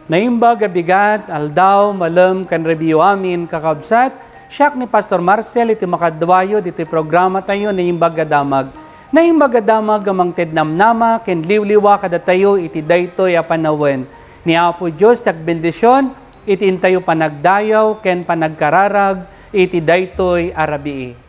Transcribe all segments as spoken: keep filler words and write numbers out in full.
Naimbag a bigat, aldaw, malem, ken rabii amin, kakabsat, siak ni Pastor Marcel iti makaduayo ditoy programatayo, Naimbag a Damag. Naimbag a Damag a mangted namnama ken liwliwa kadatayo iti daytoy a panawen. Ni Apo Dios ti agbendision iti intayo panagdayaw ken panagkararag iti daytoy a rabii.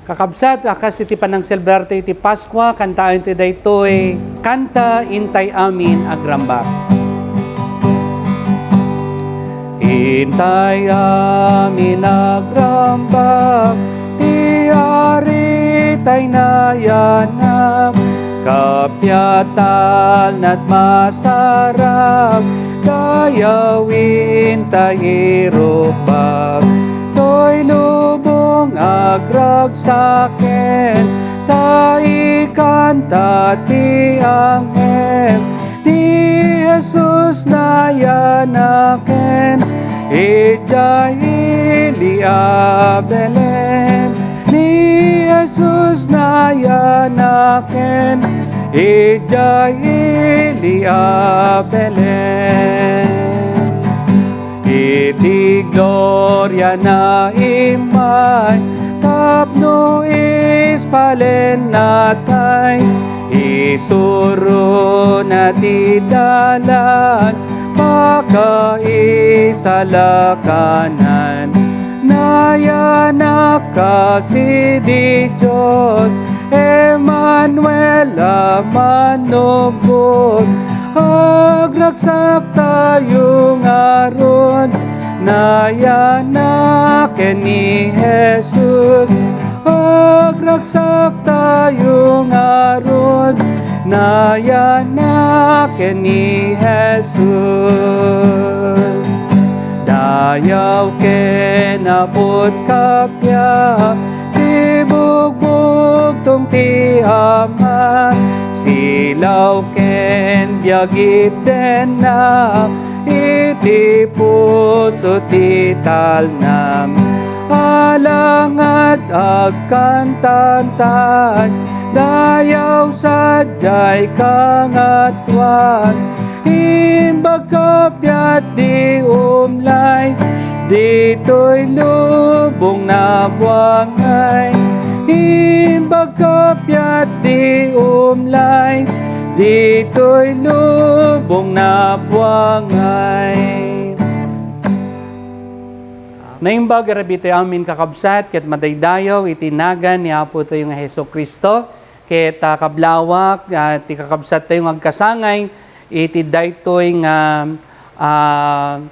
Kakabsat, a kas iti panangselebrar tayo iti Paskua, kantaen ti daytoy, Kanta, Intay Amin Agrambak. Intay amin agrambak, ti Ari tay nayanak, kapiatalnat masarap, dayaw intay irukbak. Toy lubong agragsaken, ta ikanta ti anghel. Ni Jesus nayanaken, idiay ili a Belen. Ni Jesus nayanaken, idiay ili a Belen. Iti gloria na immay tapno ispalennatay, isurona ti dalan, pakaisalakanan. Nayanak kasi di Dios, Emmanuel a mannubbot. Agragsak tayo ngarud, nayanak ken ni Jesus. Agragsak tayo ngarud, nayanak ken ni Jesus. Dayaw ken aput kappia, ti bugbugtong ti Ama, silaw ken biag ipdenna, iti puso ti talnam. Alangad agkantantay, dayaw sadiay kangatoan. Imbag kappia ti umlay, ditoy lubong nabuangay. Imbag kappia ti umlay, ditoy lubong nabuangay. Naimbag a rabii tayo amin, kakabsat, ket madaydayaw iti nagan ni Apo tayo nga Jesu-Cristo, ket, ah, kablawak, ah, ti kakabsat tayo nga agkasangay iti daytoy nga, ah,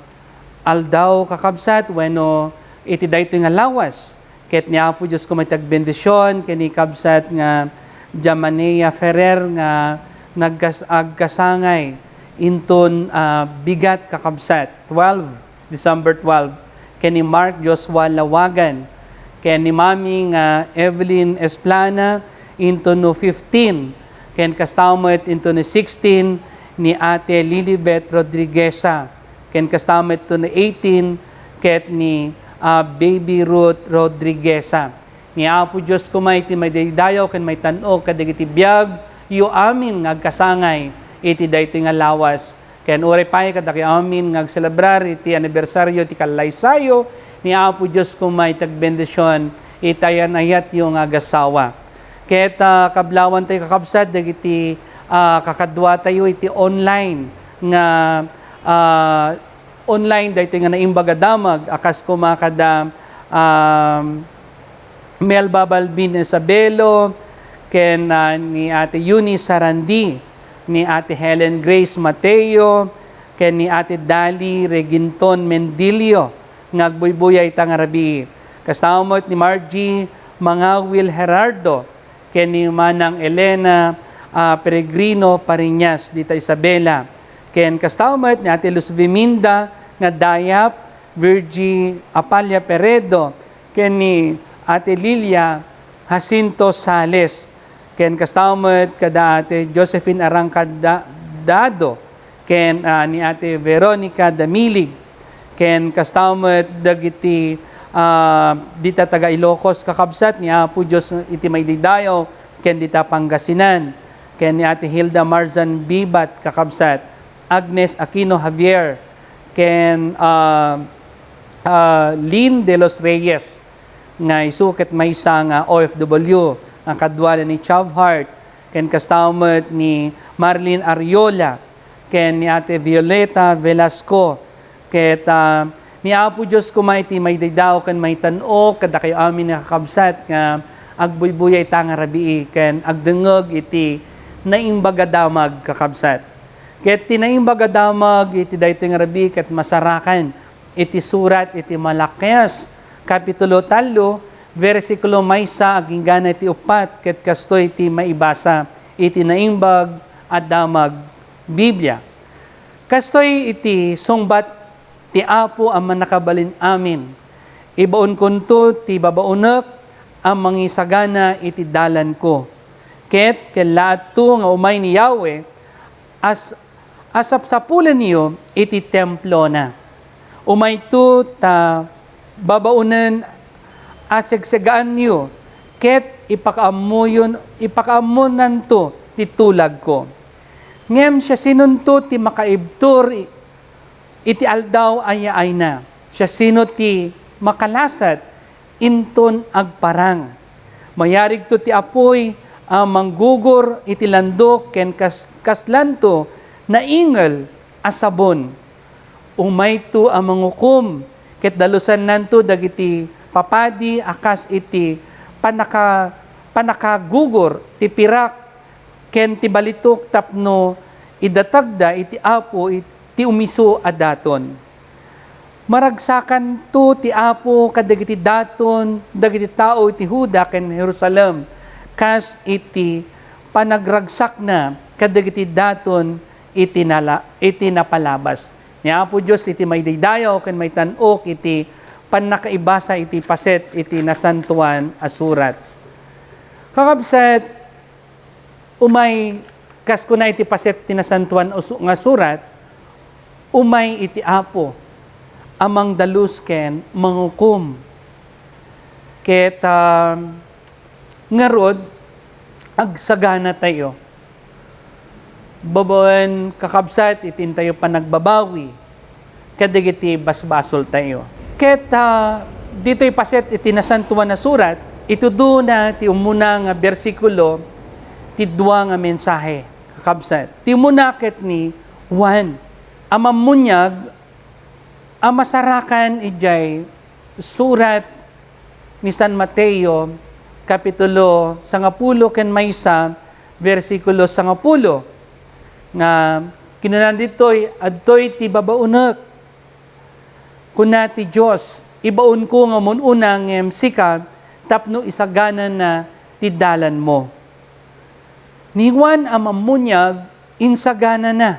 aldaw, kakabsat, wenno iti daytoy nga lawas. Ket ni Apo Dios koma ti agbendision ken ni kabsat nga Jamanea Ferrer nga nagkas-, agkasangay inton, ah, bigat, kakabsat, twelve, December twelve, ken ni Mark Joshua Lawagan, ken ni Mami nga Evelyn Esplana inton no fifteen, ken kasta met inton no sixteen ni Ate Lilibet Rodrigueza. Ken kasta met to no eighteen ket ni, ah, Baby Ruth Rodrigueza. Ni Apo Dios koma iti madaydayaw ken maitan-ok kadagiti biag yo amin nga agkasangay iti daytoy nga lawas. Ken uray pay kadagiti amin nga agselebrar iti anibersario ti kallaysayo, ni Apo Dios koma iti agbendision iti ayan-ayatyo nga agasawa. Ket, ah, kablawan tayo, kakabsat, dagiti, ah, kakaduatayo iti online nga, ah, online daytoy nga Naimbag a Damag, a kas koma kada, um, Melba Balbin Isabelo, ken, ah, ni Ate Eunice Sarandi, ni Ate Helen Grace Mateo, ken ni Ate Dali Reginton Mendilio, nga agbuybuya ita nga rabii. Kasta met ni Margie Mangawil Gerardo, ken ni Manang Elena, ah, Peregrino Pariñas dita Isabela. Ken kasta met ni Ate Luz Viminda nga Dayap, Virgie Apalla Peredo, ken ni Ate Lilia Jacinto Sales. Ken kasta met kada Ate Josephine Arangkada, Dado, ken, ah, ni Ate Veronica Damilig, ken kasta met dagiti, ah, dita taga Ilocos, kakabsat, ni Apo Dios iti maidaydayaw, ken dita Pangasinan, ken ni Ate Hilda Marzan Bibat, kakabsat, Agnes Aquino Javier, ken, ah, ah, Lynn de los Reyes, nga isu ket maysa nga O F W, nga kaduana ni Chavheart, ken kasta met ni Marlene Arriola, ken ni Ate Violeta Velasco, ket, ah, ni Apo Dios koma iti maidaydayaw ken maitan-ok kadakayo amin nga kakabsat nga agbuybuya ita nga rabii ken agdengngeg iti naimbag a damag, kakabsat. Ket ti naimbag a damag iti daytoy nga rabii ket masarakan iti surat iti Malakias, Kapitulo tallo, bersikulo maysa agingga iti uppat, ket kastoy ti maibasa iti Naimbag a Damag Biblia. Kastoy iti sungbat ti Apo a Mannakabalin-amin, "Ibaonkonto ti babaonek a mangisagana iti dalanko." Ket kellaatto nga umay ni Yahweh as-, a sapsapulenyo iti templona. Umayto ta babaonen a segsegaanyo ket ipakaammoyon-, ipakaammonanto ti tulagko. Ngem siasinonto ti makaibtur i-, iti aldaw a yaayna? Siasino ti makalasat inton agparang? Mayarigto ti apuy a manggugor iti landok ken kas-, kaslanto naingel a sabon. Umayto a mangukom, ket dalusannanto dagiti papadi a kas iti pannaka-, pannakagugor ti pirak ken ti balitok tapno idatagda iti Apo it-, ti umiso a daton. Maragsakanto ti Apo kadagiti daton dagiti tao iti Juda ken Jerusalem, kas iti panagragsakna kadagiti daton iti nala-, iti napalabas. Ni Apo Dios iti maidaydayaw ken maitan-ok iti pannakaibasa iti paset iti Nasantoan a Surat. Kakabsat, umay, kas kuna iti paset ti Nasantoan a Su-, nga Surat, umay iti Apo a mangdalus ken mangukom. Ket, ah, ngarud, agsaganatayo. Babaen, kakabsat, iti intayo panagbabawi kadagiti basbasoltayo. Ket, ah, ditoy paset iti Nasantoan a Surat, itudona ti umuna nga bersikulo ti dua nga mensahe, kakabsat. Ti umuna ket ni Juan a Mammuniag a masarakan idiay surat ni San Mateo, Kapitulo sangapulo ken maysa, bersikulo sangapulo, nga kinuna ditoy, "Adtoy ti babaonek," kuna ti Dios, "ibaonko nga umun-una ngem sika tapno isaganana ti dalanmo." Ni Juan a Mammuniag, insaganana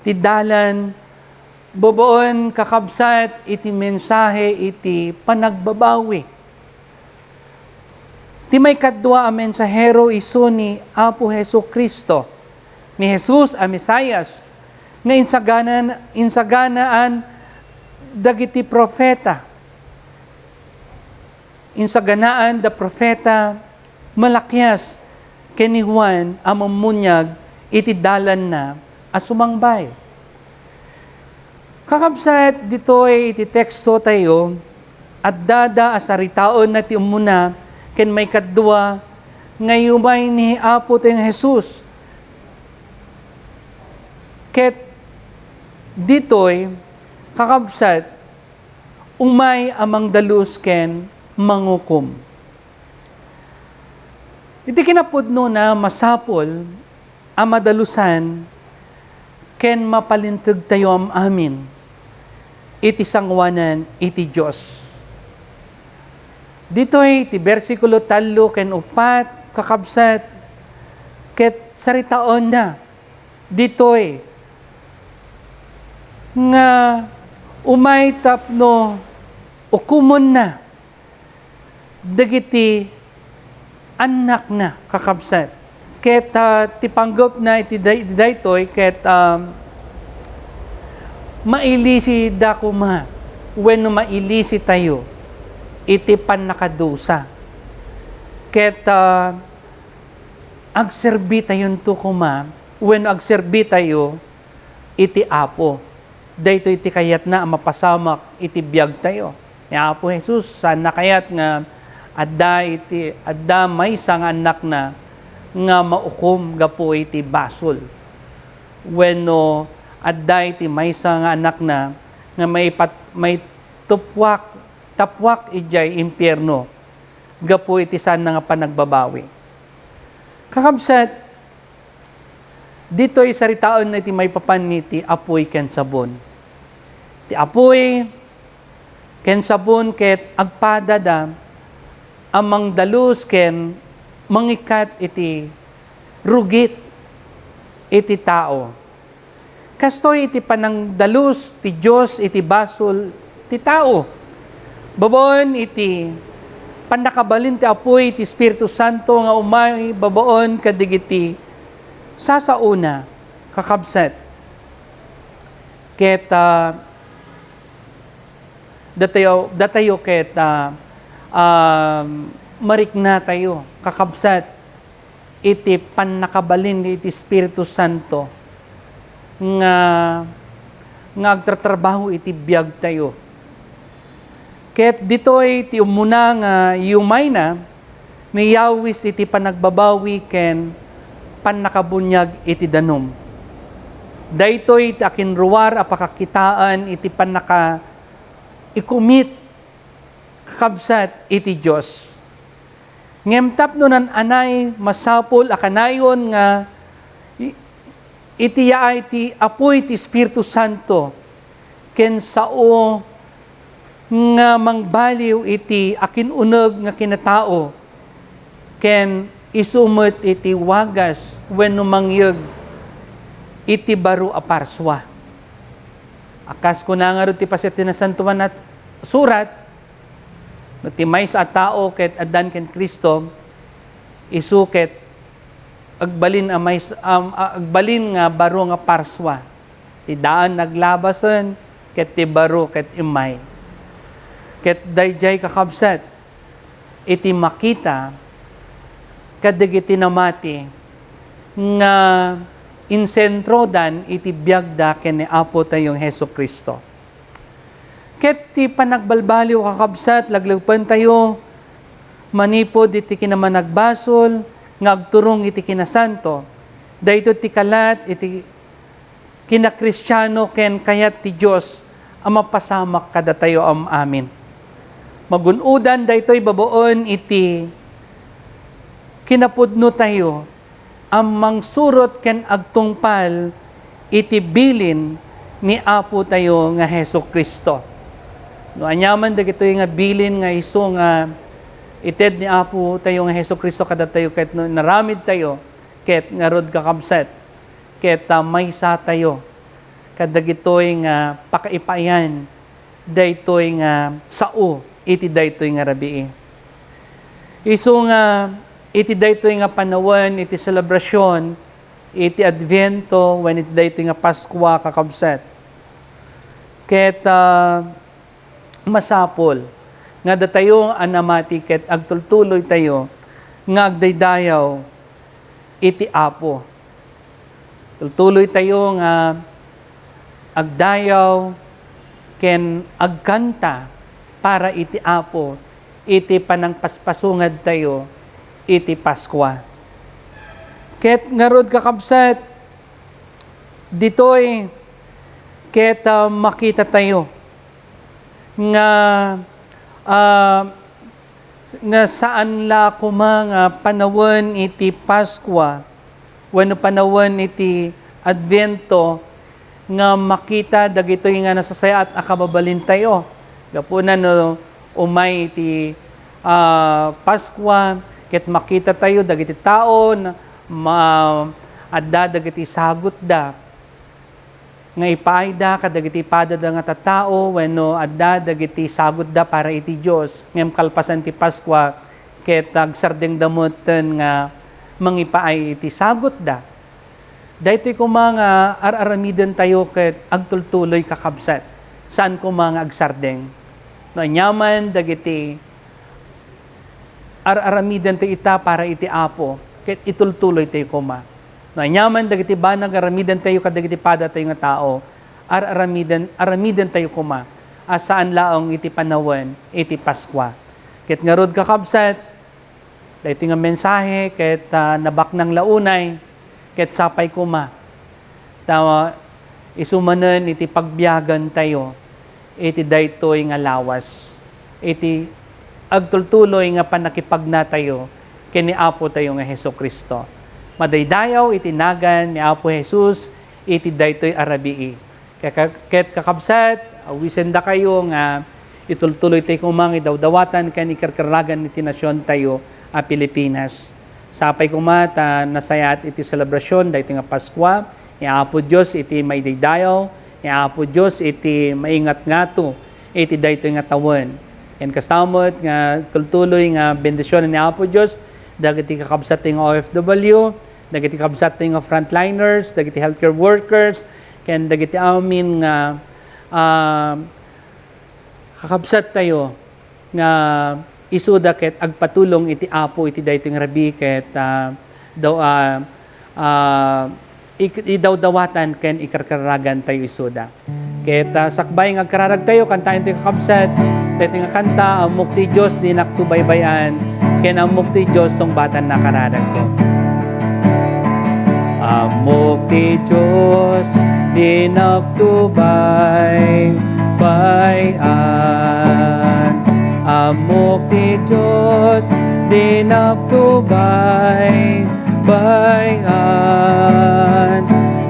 ti dalan babaen, kakabsat, iti mensahe iti panagbabawi. Ti maikadua a mensahero isu ni Apo Jesu-Cristo, ni Jesus a Mesias, nga insaganan-, insaganaan dagiti profeta. Insaganaan da profeta Malakias ken ni Juan a Mammuniag iti dalanna a sumangbay. Kakabsat, ditoy iti tekstotayo, addada a saritaenna ti umuna ken maikadua nga iumay ni Apotayo nga Jesus. Ket ditoy, kakabsat, umay a mangdalus ken mangukom. Iti kinapudnona, masapul a madalusan ken mapalintegtayo am-amin iti sangoanan iti Dios. Ditoy ti bersikulo tallo ken uppat, kakabsat, ket saritaenna ditoy nga umay tapno ukomenna dagiti annakna, kakabsat. Ket, ah, ti panggepna iti day-, daytoy ket, ah, mailisida koma wenno mailisitayo iti pannakadusa. Ket, ah, agserbitayonto koma wenno agserbitayo iti Apo. Daytoy ti kayatna a mapasamak iti biagtayo. Ni Apo Jesus, saanna kayat nga adda iti, adda maysa nga annakna nga maukom gapu iti basol. Wenno adda iti maysa nga annakna nga maipat-, maitupwak, tapwak idiay impierno gapu iti saanna nga panagbabawi. Kakabsat, ditoy saritaenna iti maipapan iti apuy ken sabon. Ti apuy ken sabon ket agpadada a mangdalus ken mangikkat iti rugit iti tao. Kastoy iti panangdalus ti Dios iti basol ti tao. Babaen iti pannakabalin ti apuy ti Espiritu Santo nga umay babaen kadagiti sasaona, kakabsat. Ket, ah, datayo, datayo ket, ah, ah, mariknatayo, kakabsat, iti pannakabalin iti Espiritu Santo nga, nga agtratrabaho iti biagtayo. Ket ditoy ti umuna nga yumayna, miyawis iti panagbabawi ken pannakabuniag iti danum. Daytoy ti akinruar a pakakitaan iti pannakaikumit, kakabsat, iti Dios. Ngem tapno nan-anay, masapul a kanayon nga i-, iti yaay ti apuy ti Espiritu Santo ken sao nga mangbaliw iti akin-uneg nga kinatao ken isu met iti wagas wenno mangyeg iti baro a parsua. A kas kuna ngarud ti paset ti Nasantoan a Surat, no ti maysa a tao ket addan ken Cristo, isu ket agbalin a mays-, am-, a-, agbalin nga baro nga parsua. Ti daan naglabasen, ket ti baro ket immay. Ket daydiay, kakabsat, iti makita kadagiti namati nga insentrodan iti biagda ken ni Apo tayong Jesu-Cristo. Ket ti panagbalbaliw, kakabsat, laglepentayo manipud iti kinamanagbasol nga agturong iti kinasanto. Daytoy ti kalat iti kinakristiano ken kayat ti Dios a mapasamak kadatayo am-amin. Magun-odan daytoy babaen iti kinapudnotayo a mangsurot ken agtungpal iti bilin ni Apo tayo nga Jesu-Cristo. No aniaman dagitoy nga bilin nga isu nga ited ni Apo tayo nga Jesu-Cristo kadatayo ket no inaramidtayo ket ngarud, kakabsat, ket, ah, maysatayo kadagitoy nga pakaipayan daytoy nga sao iti daytoy nga rabii. Isu nga iti daytoy nga panawen iti selebrasyon iti Adviento wen iti daytoy nga Paskua, kakabsat, ket, ah, masapul nga datayo a namati ket agtultuloytayo nga agdaydayaw iti Apo. Tultuloytayo nga agdayaw ken agkanta para iti Apo iti panangpaspasungadtayo iti Paskua. Ket ngarud, kakabsat, ditoy ket, ah, makitatayo nga, ah, nga saan la koma nga panawen iti Paskua wenno panawen iti Adviento nga makita dagitoy nga nasasayaat a kababalintayo. Gapuna no umay iti, ah, Paskua ket makitatayo dagiti tao na ma-, adda dagiti sagutda nga ipaayda kadagiti padada nga tattao wenno adda dagiti sagutda para iti Dios, ngem kalpasan ti Paskua, ket agsardengda metten nga mangipaay iti sagutda. Daytoy koma nga ar-aramidentayo ket agtultuloy, kakabsat. Saan koma nga agsardeng. No aniaman dagiti ar-aramidentayo ita para iti Apo, ket itultuloytayo koma. No aniaman dagiti banag nga aramidentayo kadagiti padatayo nga tao, ar-aramiden-, aramidentayo koma a saan laeng iti panawen iti Paskua. Ket ngarud, kakabsat, daytoy nga mensahe ket, ah, nabaknang la unay, ket sapay koma ta isu manen iti pagbiagantayo iti daytoy nga lawas, iti agtultuloy nga pannakipagnatayo ken ni Apotayo nga Jesu-Cristo. Madaydayaw iti nagan ni Apo Jesus iti daytoy a rabii. Ket, ket, kakabsat, awisendakayo nga itultuloytayo koma nga idawdawatan ken ikarkaragan iti nasiontayo a Pilipinas. Sapay koma ta nasayaat iti selebrasion daytoy nga Paskua ni Apo Dios iti maidaydayaw, ni Apo Dios iti maingatngato iti daytoy nga tawen. Ken kasta met nga tultuloy nga bendisionen ni Apo Dios dagiti kakabsat nga O F W, dagiti kabsat nga frontliners, dagiti healthcare workers, ken dagiti amin nga, ah, kakabsat tayo nga isuda ket agpatulong iti Apo iti daytoy nga rabii ket, ah, daw-, ah, ah, ik-, idawdawatan ken ikarkaragan tayo isuda. Ket, ah, sakbay nga agkararag tayo, kantaen tayo, kakabsat, daytoy nga kanta, "Ammok ti Dios, dinakto baybay-an," ken "Ammok ti Dios, sungbatanna kararagko." Ammok ti Dios, dinakto baybay-an. Ammok ti Dios, dinakto bay-, bay-an.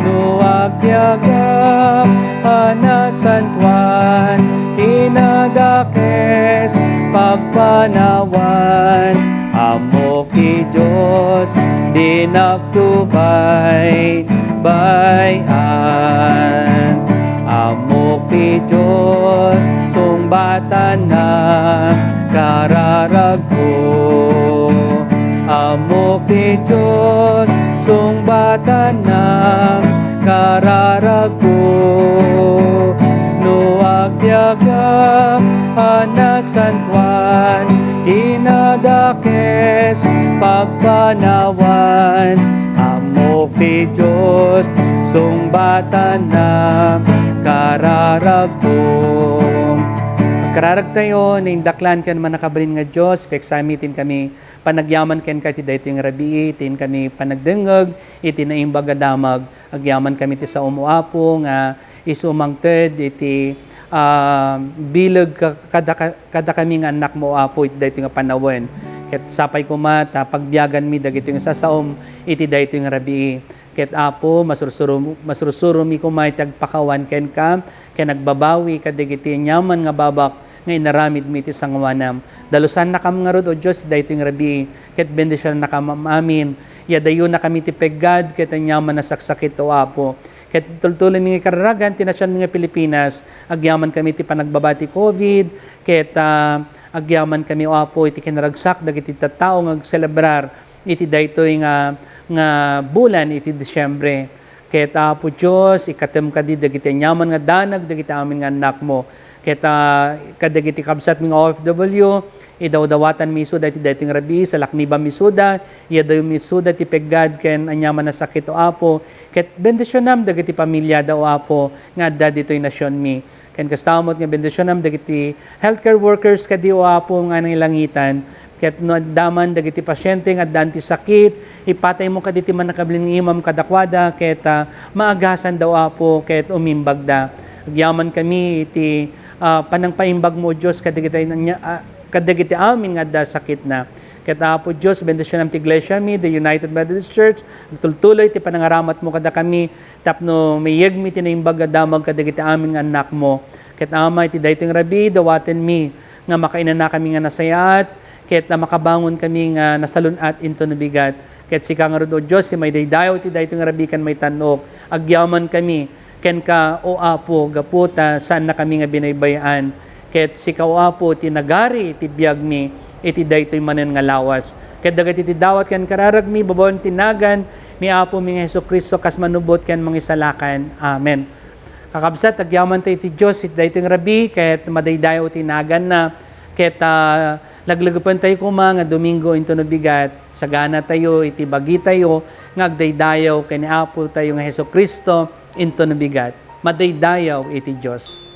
No agbiagak a nasantoan, kinadakes pagpanawan. Ammok ti Dios, dinakto bay-, bay-an. Ammok ti Dios, sungbatanna kararagko. Ammok ti Dios, sungbatanna kararagko. No agbiagak a nasantoan, kinadakes pagpanawan. Ammok ti Dios, sungbatanna kararagko. Agkararag tayo, naindaklan ken mannakabalin nga Dios, peksamitken kami panagyaman kenka iti daytoy nga rabii, iti inkami panagdengngeg iti naimbag a damag. Agyaman kami ti saom, O Apo, nga isu mangted iti, ah, bileg ka-, kada ka-, kadakami nga annakmo, O Apo, iti daytoy nga panawen. Ket sapay koma ta pagbiaganmi dagitoy nga sasaom iti daytoy nga rabii. Ket, Apo, masursuro-, masursuromi koma iti agpakawan kenka, ken agbabawi kadagiti aniaman nga babak nga inaramidmi iti sangoanam. Dalusannakam ngarud, O Dios, daytoy nga rabii, ket bendisionannakam amin. Iadayonakami ti peggad ket aniaman a saksakit, O Apo. Ket tultuloymi nga ikararagan ti nasionmi nga Pilipinas, agyamankami ti panagbaba ti covid, ket, ah, agyamankami, O Apo, iti kinaragsak dagiti tattao nga agselebrar iti daytoy nga, nga bulan iti Disiembre. Ket, Apo Dios, ikatem kadi dagiti aniaman nga danag dagiti amin nga annakmo. Ket, ah, kadagiti kabsatmi nga O F W, idawdawatanmi isuda iti daytoy nga rabii, salaknibanmi isuda, iadayonmi isuda iti peggad ken aniaman a sakit, O Apo. Ket bendisionam dagiti pamiliada, O Apo, nga adda ditoy nasionmi. Ken kasta met nga bendisionam dagiti healthcare workers kadi, O Apo, nga nailangitan. Ket no adda man dagiti pasiente nga addaan ti sakit, ipataymo kadi ti mannakabalin nga imam kadakuada, ket, ah, maagasanda, O Apo, ket umimbagda. Agyamankami iti, ah, panangpaimbagmo, O Dios, kadagiti, ah, kadagiti amin nga adda sakitna. Ket, Apo Dios, bendisionam ti iglesiami, the United Methodist Church. Agtultuloy ti panangaramatmo kadakami, tapno mayegmi ti naimbag a damag kadagiti amin nga annakmo. Ket Ama, iti daytoy nga rabii, dawatenmi nga makainanakami nga nasayaat, ket a makabangonkami nga nasalun-at inton bigat. Ket sika ngarud, O Dios, ti maidaydayaw iti daytoy nga rabii ken maitan-ok. Agyamankami kenka, O Apo, gapu ta saannakami nga binaybay-an. Ket sika, O Apo, ti nagari iti biagmi iti daytoy manen nga lawas. Ket dagiti ti dawat ken kararagmi, babaen ti nagan ni Apomi nga Jesu-Cristo, kas manubot ken mangisalakan. Amen. Kakabsat, agyaman tayo iti Dios iti daytoy nga rabii, ket madaydayaw ti naganna, ket, ah, laglagepen tayo koma nga Domingo intono bigat, sagana tayo iti bagitayo nga agdaydayaw ken ni Apo tayo nga Jesu-Cristo intono bigat. Madaydayaw iti Dios.